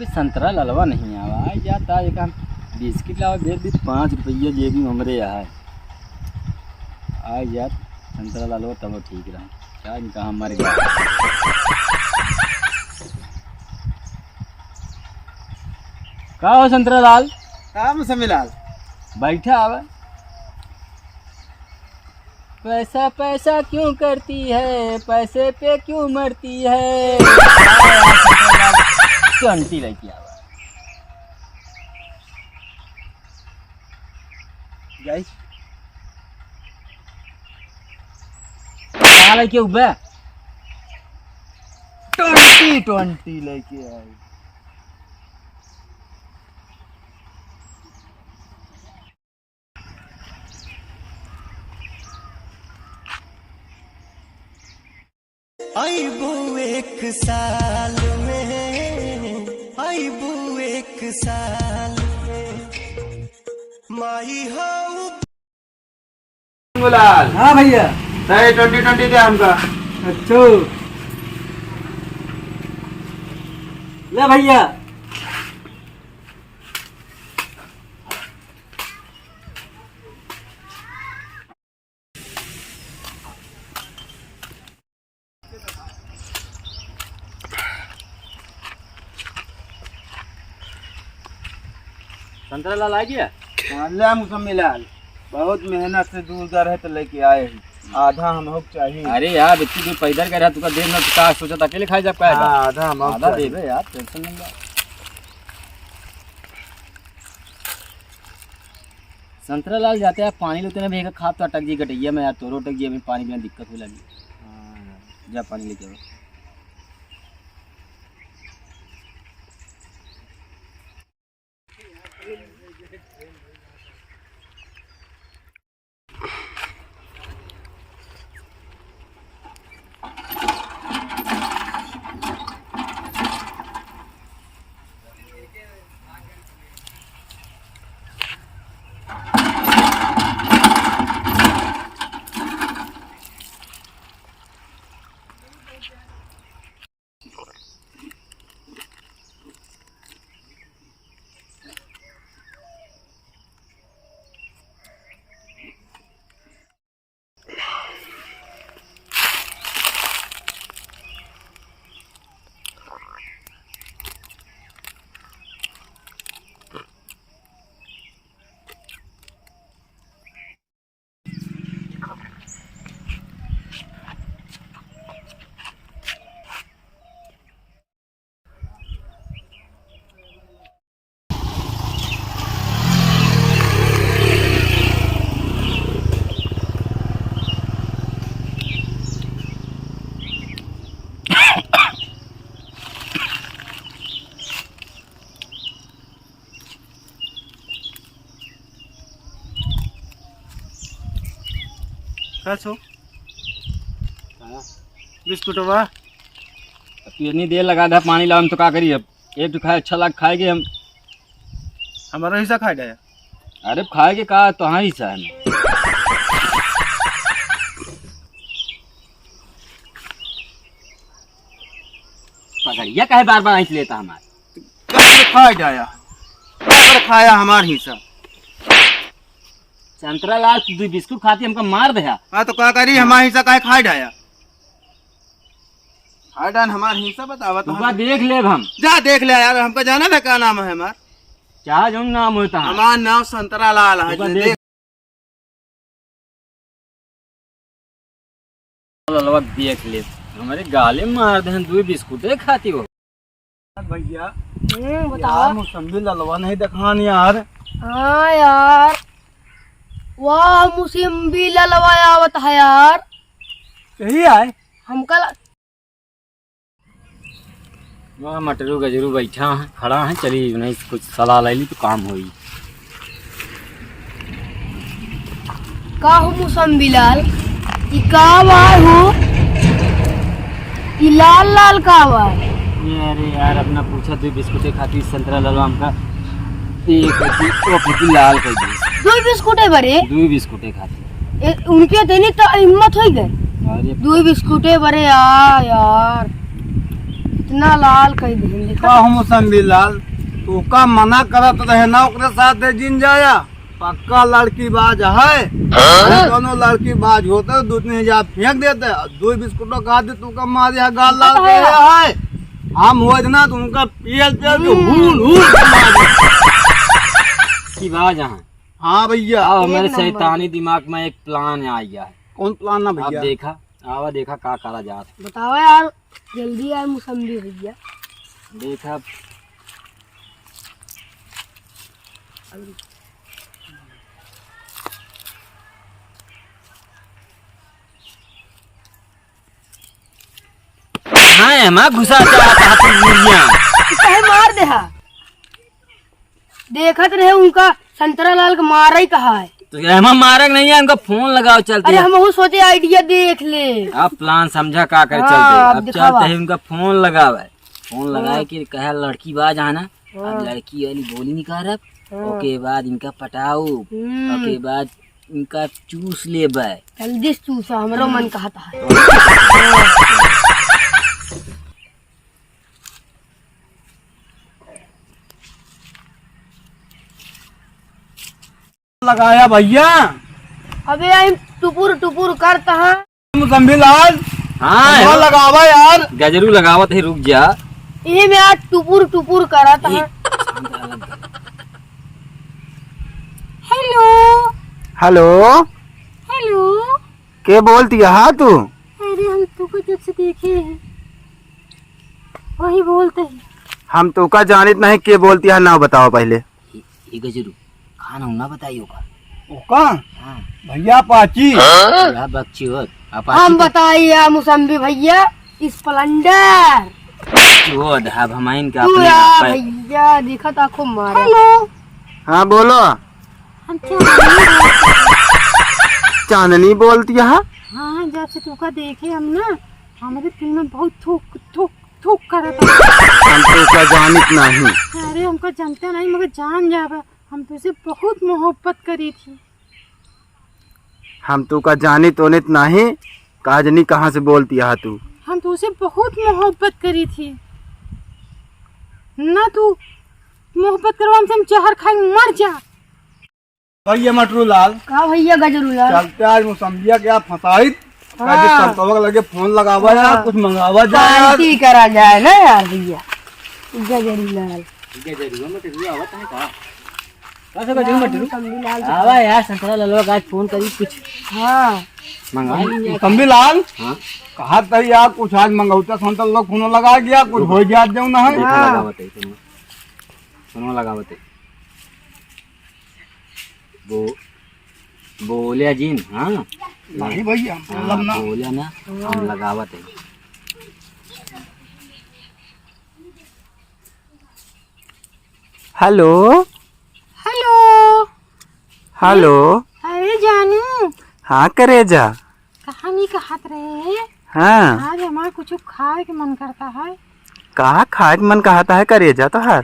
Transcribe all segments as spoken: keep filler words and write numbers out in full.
संतरा ललवा नहीं आवा, आ जात आज एक हम बिस्किट लावा, बेच दी पाँच रुपया जेबी में हमरे यहाँ। आ जात संतरा ललवा तब ठीक रहा, क्या इनका हम मर गया। का हो संतरा लाल? का मौसमी लाल? बैठा आवा। पैसा पैसा क्यों करती है, पैसे पे क्यों मरती है। ट्वेंटी लेके आवा। गाइस, का लेके उबे? ट्वेंटी, ट्वेंटी लेके आए। अइबू एक साल में, अइबू एक साल में, माई हो। लाल। हाँ भैया। दे ट्वेंटी ट्वेंटी दे हमका। अच्छा। ले भैया। संतरा लाल आ गया? हाँ, ले मौसमी लाल, बहुत मेहनत से दूर जा रहे तो लेके आए हैं, आधा हम हो चाहिए। अरे यार, इतनी दूर पैदल गए रहा, तुका देर में का सोचा था, अकेले खाए जब का है? हाँ, आधा हम हो आधा चाहिए। देबे यार, टेंशन नहीं ले। संतरा लाल जाते हैं पानी लेते ना भैया, खा तो अटक जी गटैया में यार, तोरो अटक जी, अभी पानी बिना दिक्कत हो लगी। हाँ। जा पानी लेके आओ। का छो? हाँ। बिस्कुटवा। अब तू इतनी देर लगा दे पानी लावे में तो का करी अब? एक ठो खाए अच्छा लाग खाए के हम। हमारा हिस्सा खाए गया। अरे खाए के का तो हाँ हिस्सा है ना। पकड़िया काहे बार बार ऐंठ लेता हमार? काहे खाए जाया? काहे खाया हमार हिस्सा? संतरा लाल, तू दो बिस्कुट खाती हमका मार दे। हाँ, तो का करी, हमार हिस्सा काहे खाए जाया? खाए डान हमार हिस्सा बतावा तो तुका हम। देख लेब हम। जा देख ले यार, हमका जाना था का नाम है हमार? चाहे जौन नाम होता है। हमार नाम संतरा लाल है, तुका जे देख। देख। ललवा देख ले, हमरे गाले मार दे, दुई बिस्कुटे खाती हो। भैया, हम्म, बताओ। यार, मौसम्बी ललवा नहीं देखान यार। हाँ यार, वाह, मौसम्बी ललवा आवत है यार। यही आए। हमका ल- वाह, मटरू गजरू बैठा है, खड़ा है, चली उन्हें कुछ सलाह ले ली तो काम होई। का हो मौसम्बी लाल, ई का बा हो? ई लाल लाल का बा? अरे यार, अपना पूछा, दुई बिस्कुटे खातिर संतरा लाल हमका एक, एक, एक लाल कर दे। दुई बिस्कुटे बरे? दुई बिस्कुटे खातिर। ए, उनके देने तो हिम्मत होई गए। अरे। दुई बिस्कुटे बरे, आ यार। इतना लाल कह दिहन, देखा? का हो मौसम्बी लाल, तू का मना करत रहे ना ओकरे साथ जिन जाया? पक्का लड़की बाज है। हाँ? दोनों लड़की बाज होते, दो तीन हजार फेंक देते, दो बिस्कुटों का दे तू का मारे है, गाल लाल पता है। के है। हम हो इतना तुमका पियल पियल के हम्म। हूल हूल के मारे। की बाज है। हाँ भैया। अब हमारे एक नंबर। शैतानी दिमाग में एक plan आ गया है। कौन plan ना अब भैया? देखा, आवा देखा का करा जात। बतावा यार, जल्दी यार मौसम्बी भैया। देखा। हाँ, एमा घुसा चाहत हा तू मुड़िया। तू काहे मार दे हा? देखत रहे उनका संतरा लाल के मारा ही कहा है। तो एमा मारक नहीं है, उनका phone लगाओ चलते अरे हैं। हमहू सोचे idea देख ले। अब plan समझा का करे हाँ, चलते। अब अब दिखावा। चलते हैं उनका phone लगावे। Phone लगाए हाँ। के कहे लड़की बाज है ना, हाँ। अब लड़की वाली बोली निकारब, हाँ। ओके बाद इनका पटाओ, हम्म। ओके बाद इनका चूस लेबे। जल्दी से चूसा, हमरो मन कहता है। लगाया भैया। अबे आई टुपुर टुपुर करता है। मौसम्बी लाल, हाँ, कहाँ हो। लगावा यार? गजरू लगावत है, रुक जा। ये में आज टुपुर टुपुर करत है। Hello। Hello। Hello। के बोलती है तू? अरे हम तुका जब से देखे हैं, वही बोलते हैं। हम तुका जानित नहीं, के बोलती है, नाव बतावा पहले। ए, ए गजरू, खाना ना बताइयो का? ओका? हाँ। भैया अपाची। या बकची होत, अपाची हम का? बताई या मौसम्बी भैया, Splendor। बकची होत, अब हम आइन का तू अपने या आप पे। भैया, देखा था खूब मारा। Hello। हाँ, बोलो। हम चांदनी बोलते हैं। चांदनी बोलती है? हाँ, जब से तुका देखे हम ना, हमारे दिल में बहुत थूक, थूक, थूक करत है। हम तुका जानित नहीं। अरे, हमका जानते नहीं, मगर जान जाबे। हम तुझसे बहुत मोहब्बत करी थी। हम तुका जानित ओनित नहीं, काजनी कहाँ से बोलती है तू? हम तुझसे बहुत मोहब्बत करी थी। ना तू मोहब्बत करवा हमसे, हम जहर खाई मर जा। भैया मटरू लाल। का भैया गजरू लाल? चलते आज मौसम्बिया के आप फंसाइत। हाँ। काजी संतवा के लगे phone लगावा यार, हाँ। कुछ मंगावा जाए यार। शांति करा जाए ना यार भैया। गजरू लाल। गजरू, मटरू आवत है का? का से गजरू मटरू? मौसम्बी लाल से आवा यार, संतरा ललवा का आज phone करी कुछ। हाँ। मंगा। मौसम्बी लाल? हाँ। कहा था यार कुछ आज मंगौता संतरा लोग phone लगा गया, कुछ हो गया जाऊ ना है। देखा हाँ। लगावत है, phone लगावत है। बो-, बोल्या जिन, हाँ? नहीं भैया, हाँ, बोलब ना। बोल्या ना, हम हाँ। लगावत है। Hello। Hello। Hello। अरे जानू। हाँ करेजा। कहाँ नहीं कहत रहे? हाँ। आज हमार कुछ खाए के मन करता है। का खाए के मन कहता है करेजा तोहार?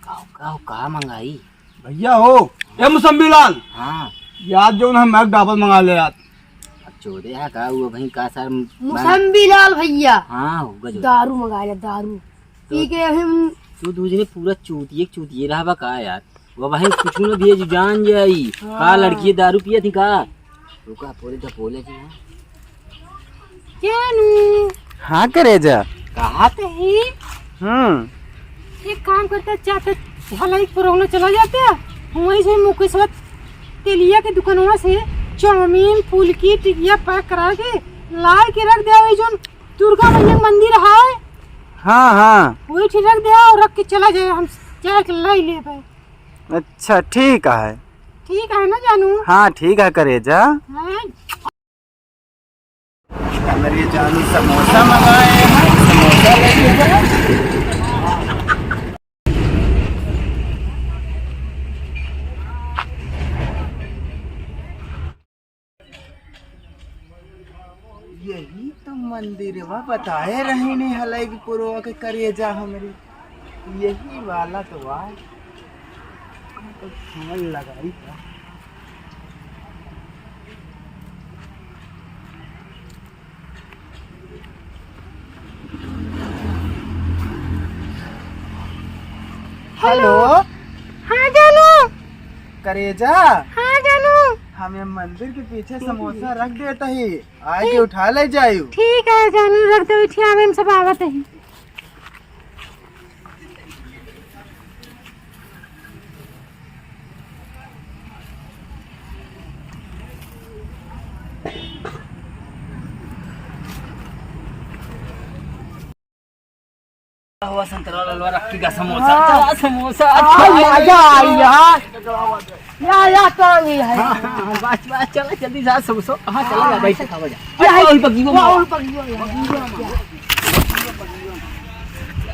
का, का, का मंगाई? भैया हो, ए मौसम्बी लाल। हाँ। यार जौन हम एक double मंगा ले यार। अब चोदे है का, वो भाई का सर मौसम्बी लाल भैया। हाँ, हो गजब। दारू मंगा ले, दारू। तो पी के हम तू दूध में पूरा चूतिए, चूतिए रहबा का यार? वो भाई कुछ न भी जान जाई। हाँ। का लड़की दारू पिया थी का? रुका, बोले तो बोले जी, हाँ। जानू। हाँ करेजा। कहा तो ही। हम्म। एक काम करता, जाते हलाई पुरौना चला जाता, वहीं से मुकेशवा तेलिया के दुकानवा से चाउमीन, फुलकी, टिकिया pack करा के लाई के रख दे, वही जोन दुर्गा मैया के मंदिर है। हाँ, हाँ। वही ठीक रख दे और रख के चला जाए, हम जाके लाई लेबे। अच्छा, ठीक है। ठीक है ना जानू? हाँ, ठीक है करेजा। हाँ। हमरे जानू समोसा मंगाए हैं, समोसा लेके जा। यही तो मंदिरवा बताए रहे ने हलैगपुरवा के करेजा हमरे, यही वाला तो बा। तो फोन लगाई का? हेलो। हाँ जानू। करेजा। हाँ जानू। हम ये मंदिर के पीछे समोसा रख देत ही, आए के उठा ले जायू। ठीक है जानू, रख दो, इठिया में सब आवत ही। हुआ संतरा ललवा रखी का समोसा। हाँ। चला समोसा, आ, चला। मजा आई यार। या, या, तो ये है। हाँ, हाँ, हाँ, बस, बस, चला जल्दी जा समोसा। हाँ, चला जा, हाँ, बैठ के खावा जा। या, अरे, और पकी वो वाह, मावा। और पकी वो यार।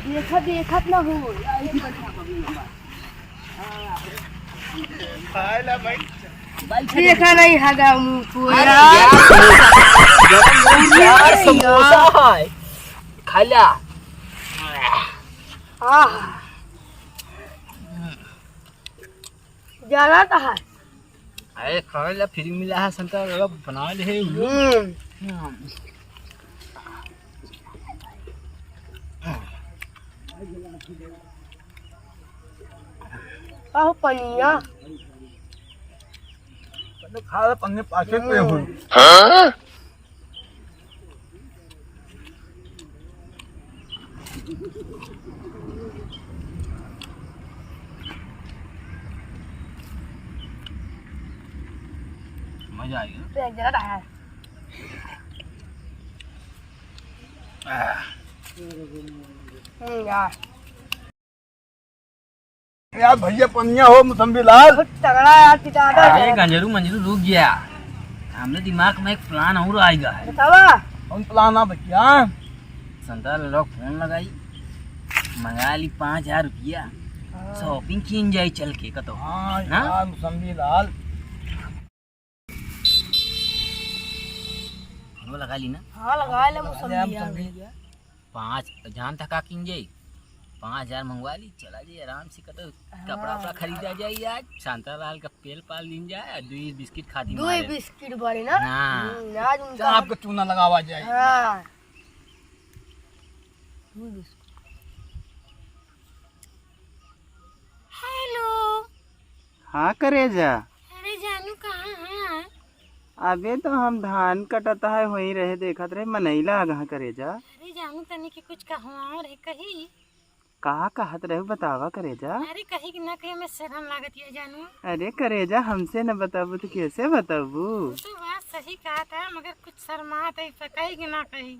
देखत, देखत ना हो। देखा नहीं हगा मुंह को अरे यार। यार, समोसा, यार, समोसा है। खा ला। आह। ज्यादा तो है। अरे खाने ला फ्री मिला है, संतरा लोग बना दे हैं। हम्म। हम्म। आहो पनिया। पहले खा ले, पन्ने पासे पे हूँ। हाँ? मजा आएगा। तो एक जगह है। आह। हम्म, यार। यार भैया पनिया हो मौसम्बी लाल। बहुत तगड़ा यार, पिटादा अरे है। गंजरू मंजरू रुक गया, हमरे दिमाग में एक प्लान और आएगा है। बतावा। कौन प्लान है भैया? संतरा लोग फोन लगाई, मंगा ली पाँच हजार रुपया, हाँ। शॉपिंग कीन जाए चल के कतो। हाँ ना? यार मौसम्बी लाल। फोन लगा ली ना? हाँ, लगा ले, मौसम लगा ले, दिया मौसम भैया। दिया। पाँच, जान था का किन जाई? पाँच हजार मंगवा ली, चला जाई आराम से, कतो हाँ। कपड़ा उपड़ा खरीदा जाई आज, शांता लाल का पेल पाल दिन जाए, और दुई बिस्किट खा दी दुई मारे। बिस्किट बड़ी ना? हाँ। हम्म, आज उनका तो आपको चूना लगावा जाए। हाँ। दुई बिस्किट। हेलो। हाँ करेजा। अरे जानू कहाँ है? अबे तो हम धान कटत है, वहीं रहे देखत रहे, मनैला आगहा करेजा। अरे जानू तनी के कुछ कहवाओ रे कही। का कहत रहे बतावा करेजा। अरे कही कि ना कही में शर्म लागत है जानू। अरे करेजा हमसे न बताबू तो कैसे बताबू? वो तो बात सही कहा था मगर कुछ शर्मात है कही कि ना कही।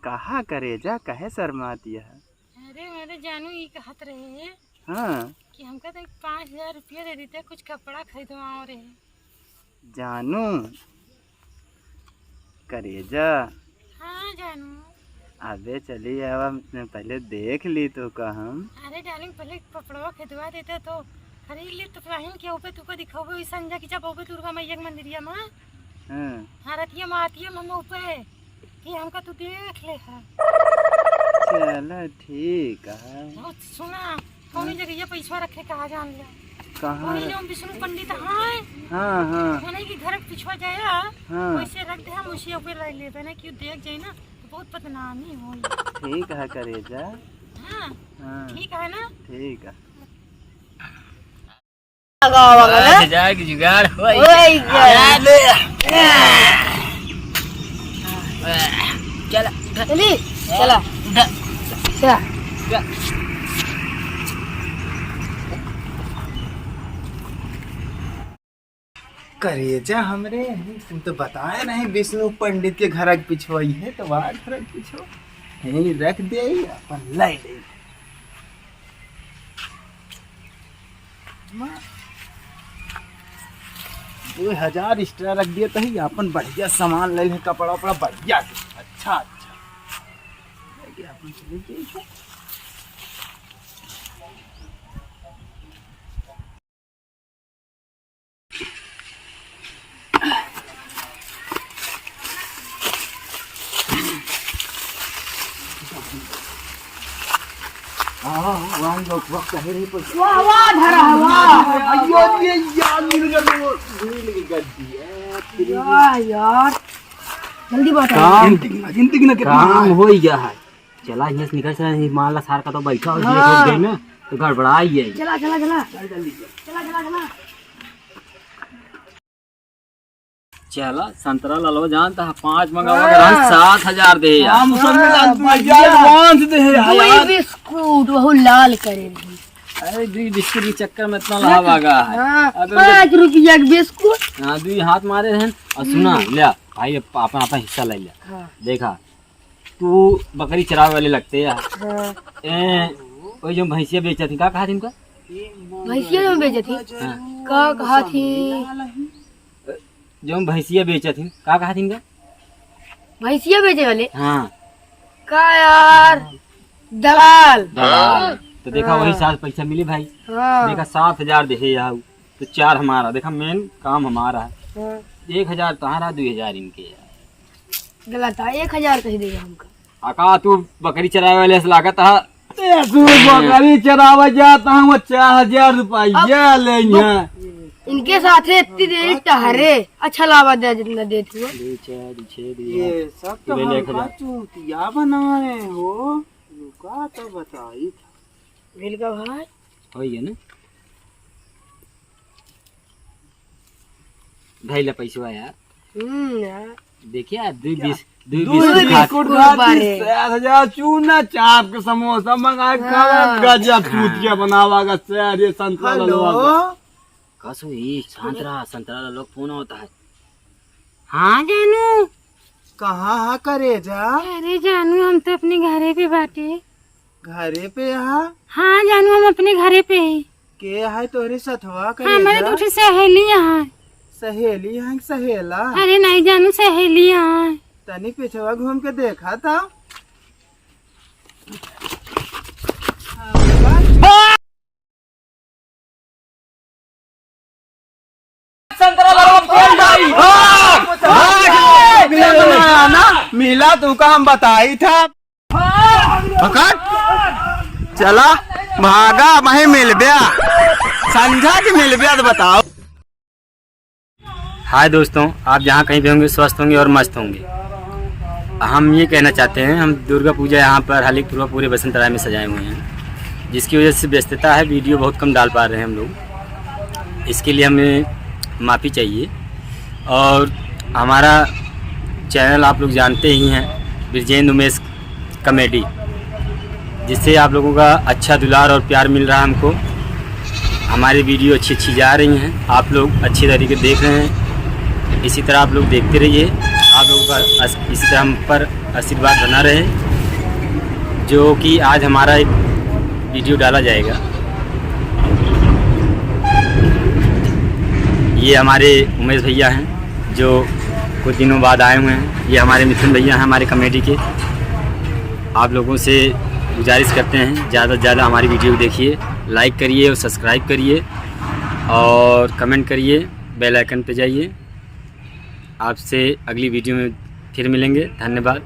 कहा करेजा कहे शर्मात यह? अरे, अरे जानू, ई कहत रहे हाँ। कि हमका तो पाँच हजार रुपया दे देते, कुछ कपड़ा खरीदवाओ रहे। जानू, करेजा। हाँ जानू। अबे चली आवा, पहले देख ली तो का हम। अरे डार्लिंग, पहले कपड़वा खरीदवा देते तो खरीद ली तो पहन के ओपे तुका दिखाओगे, वही संजा की जब ओपे दुर्गा मैया के मंदिरिया में। हाँ। हाँ, रतिया में आतिया में ओपे। कि हमका तू देख ले है। चला ठीक है। बहुत सुना, कौनी हाँ। जगह ये पैसा रखे कहा जान ले। कहाँ वही रख- जो विष्णु पंडित हैं। हाँ, हाँ। मने कि घर के पिछवा जाया, हाँ। वैसे रख दे, हम उसी पे लाई लेबे ना, क्यों देख जाए ना, तो बहुत बदनामी होई। ठीक है करेजा। हाँ, हाँ। ठीक है ना? ठीक है। लगावा बगल। आज जाके जुगाड़ होई। होई गया। अरे ले। चला, उठा। चली, चला। उठा। चला। उठा। करेजा हमरे, तुम तो बताए नहीं विष्णु पंडित के घर के पिछवा ही है, तो वहाँ घर के पिछवा यहीं रख दे, अपन ले ले। दो हजार extra रख दिए तो ही अपन बढ़िया सामान ले ले, कपड़ा उपड़ा बढ़िया से, अच्छा अच्छा। लेके अपन चले जाइए। हाँ, हाँ, हाँ, वहाँ लोग वक्त है रे, पर वाह, वाह, धरा है, वाह। अयो, ये यार, मिल गया तो वो, मिल गई गड्डी, ए, तेरी वाह, यार। जल्दी बात है। काम, जिंदगी ना, जिंदगी ना कितना काम है। हो ही गया है। चला, यहाँ से निकल, चला, ये मान ला, सार का तो बैठा हो, हाँ। ये हो गई ना। तो गड़बड़ाई है। चला, चला, चला। चला, चला, चला। चला, संतरा ललवा जानता है, पाँच मंगावा हाँ। के रहन, सात हजार दे यार। हम सब में हाँ, लाल बढ़िया। भैया advance दे है वही यार। बिस्कुट, वहू लाल करे रही। अरे, दुई बिस्कुट के चक्कर में इतना हाँ, लहावा गा है। हाँ, अब पाँच रुपया के बिस्कुट। हाँ, दुई हाथ मारे रहन। और सुना, हम्म। ले, भाई, अपन, अपन हिस्सा ले ले। हाँ। देखा, तू बकरी चरावे वाले लगते यार। हाँ। ए, वही जो भैंसिया बेचत ही, का कहा थी इनका? भैंसिया जो बेचत ही? हाँ। का कहा थी? जो भैंसिया बेचत ही, का कहा थी इनका? भैंसिया बेचे वाले? हाँ। का यार? दलाल। दलाल। तो देखा, हाँ। वही साथ पैसा मिली भाई। हाँ। देखा, सात हजार देहे यार, तो चार हमारा। देखा, main काम हमारा है। हाँ। एक हजार तुम्हारा, दुई हजार इनके यार। गलत है, एक हजार कही देगा हमका। आ का तू बकरी चरावे वाले से लागत है? ए, तू बकरी चरावे जाता हूँ, वो चार हजार रुपया अब ले यहाँ। इनके साथे इतनी देरी टहरे, अच्छा लावा दे जितना देत हुआ। दो, चार, छः, दो, ये सब तो ले ले, हमका एक हजार। चूतिया बनाए हो, रुका तो बताई था। मिल गया भाई। हो गया ना? धइला पैसवा यार। हम्म, यार। देखिए यार, दुई क्या? बीस, दुई दुई बीस बिस्कुट बिस्कुट खा बारे। सात हजार चूना, चाप के समोसा मंगा के खावा, हाँ। गजब हाँ। चूतिया बनावा गा, सारे संतरा हेलो। ललवा गा। कसो ही, संतरा, संतरा लोग फोन होता है। हाँ जानू। कहाँ हा करेजा? अरे जानू, हम तो अपने घरे पे बाटे। घरे पे हा? हाँ जानू, हम अपने घरे पे ही। के है तोहरे सथवा करेजा? हमारे दो ठे सहेली है। सहेली है कि सहेला? अरे नहीं जानू, सहेली है। तनी पिछवा घूम के देखा था। संतरा लाल, हाँ, हाँ, मिला तुका हम बताई था। पकड़, चला, भागा, वहीं मिलब्या, संझा के मिलब्या तो बताओ। हाय दोस्तों, आप जहाँ कहीं भी होंगे, स्वस्थ होंगे और मस्त होंगे। हम ये कहना चाहते हैं, हम दुर्गा पूजा यहाँ पर हलिकपुरवा पूरे बसंत राय में सजाए हुए हैं, जिसकी वजह से व्यस्तता है, video बहुत कम डाल पा रहे हैं हम लोग, इसके लिए हमें माफ़ी चाहिए। और हमारा channel आप लोग जानते ही हैं, बिरजेंद्र उमेश comedy, जिससे आप लोगों का अच्छा दुलार और प्यार मिल रहा है हमको। हमारी video अच्छी अच्छी जा रही हैं, आप लोग अच्छे तरीके देख रहे हैं, इसी तरह आप लोग देखते रहिए। आप लोगों का अस-, इसी तरह हम पर आशीर्वाद बना रहे, जो कि आज हमारा एक video डाला जाएगा। ये हमारे उमेश भैया हैं, जो कुछ दिनों बाद आए हुए हैं। ये हमारे मिथुन भैया हैं, हमारे comedy के। आप लोगों से गुजारिश करते हैं, ज़्यादा से ज़्यादा हमारी video को देखिए, like करिए और subscribe करिए और comment करिए, bell icon पे जाइए। आपसे अगली video में फिर मिलेंगे। धन्यवाद।